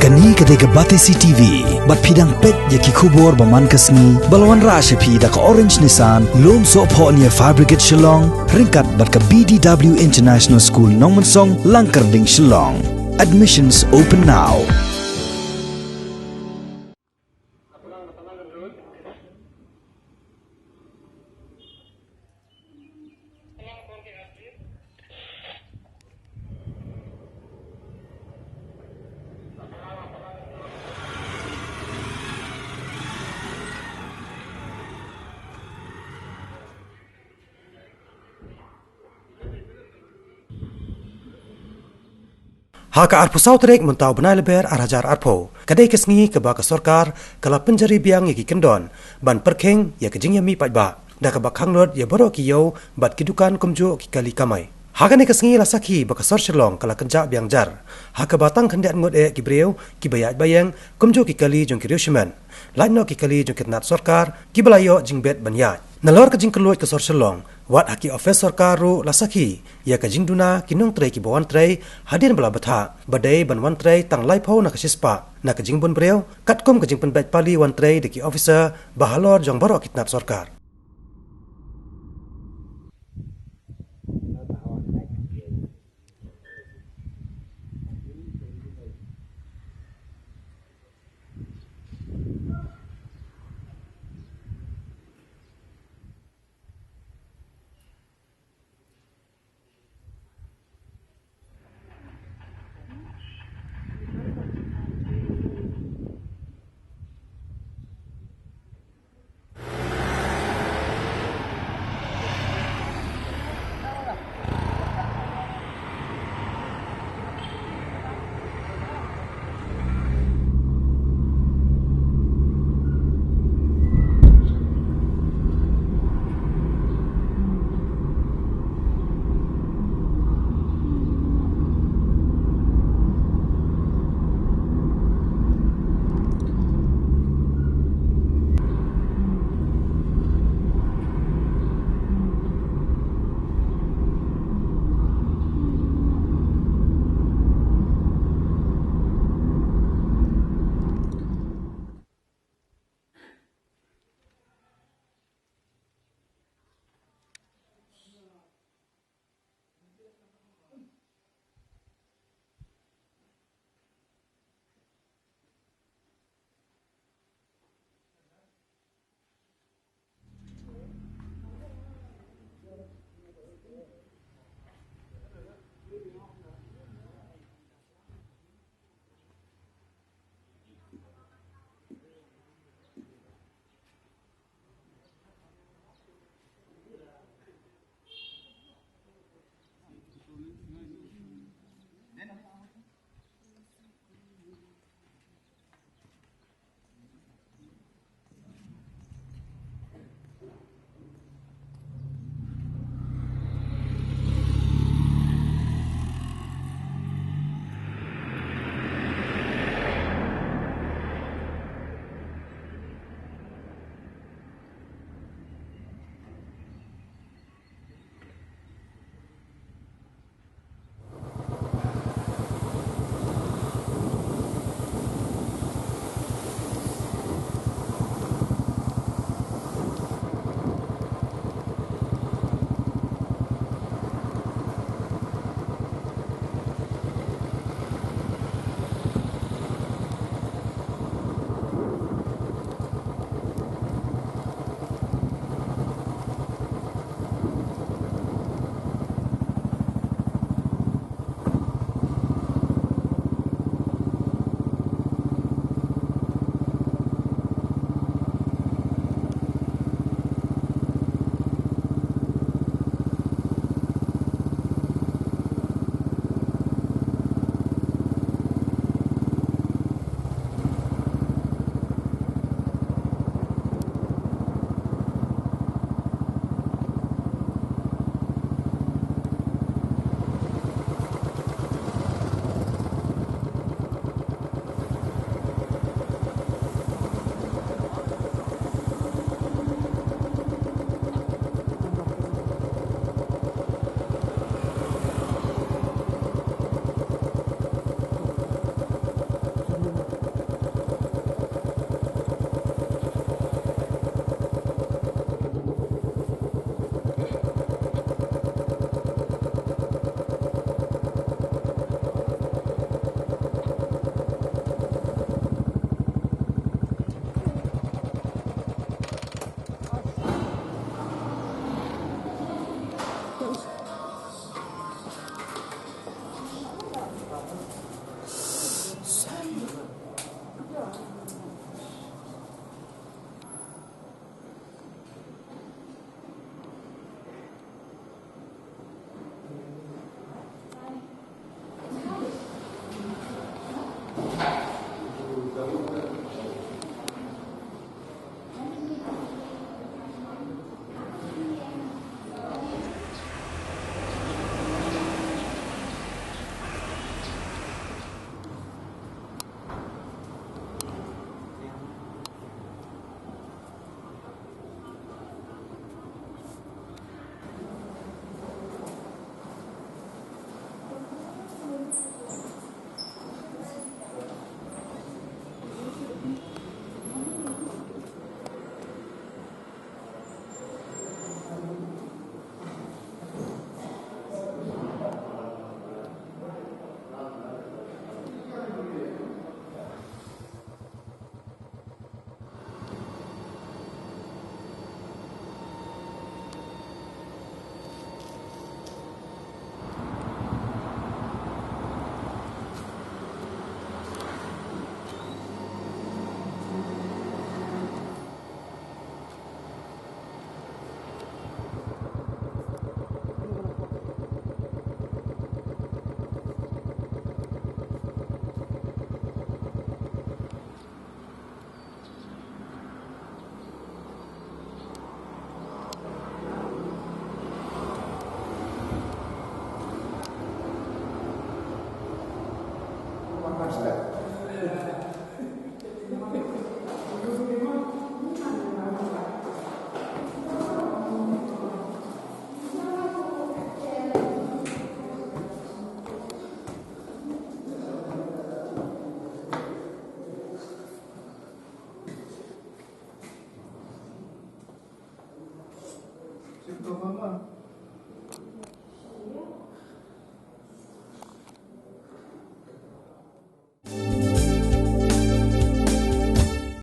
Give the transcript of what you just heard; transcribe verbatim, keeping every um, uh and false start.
Kane ka dei ka Batesi T V, bad phi dang peit ïa ki khubor ba man ka sngi, ba la wanrah sha phi da ka Orange Nissan, Lumsohphoh near Fire Brigade Shillong, ryngkat bad ka B D W International School Nongmensong, Langkyrding, Shillong. Admissions open now. Ha ka arphew saw tarik mynta u bnai Lber ar hajar arphew, ka dei ka sngi kaba ka sorkar ka la pynjari biang ïa ki kyndon ban pyrkhing ïa ka jingïamih paidbah, da kaba khang lut ïa baroh ki ïew bad ki dukan kumjuh ki kali kamai. Ha kane ka sngi la sakhi ba ka sor Shillong ka la kynjah biang jar, ha kaba tang khyndiat ngut eh ki briew kiba ïaid ba ïeng, kumjuh ki kali jong ki riew shimet, lait noh ki kali jong ki tnat sorkar kiba la ïoh jingbit ban ïaid. Nalor ka jingkylluid ka sor Shillong, wat ha ki ophis sorkar ruh la sakhi ïa ka jingduna ki nongtrei kiba wan trei hadien ba la bthah, ba dei ban wan trei tang laiphew na ka shispah na ka jingbun briew, katkum ka jingpynbeit pali wan trei da ki officer ba halor jong baroh ki tnat sorkar. Cik to mama.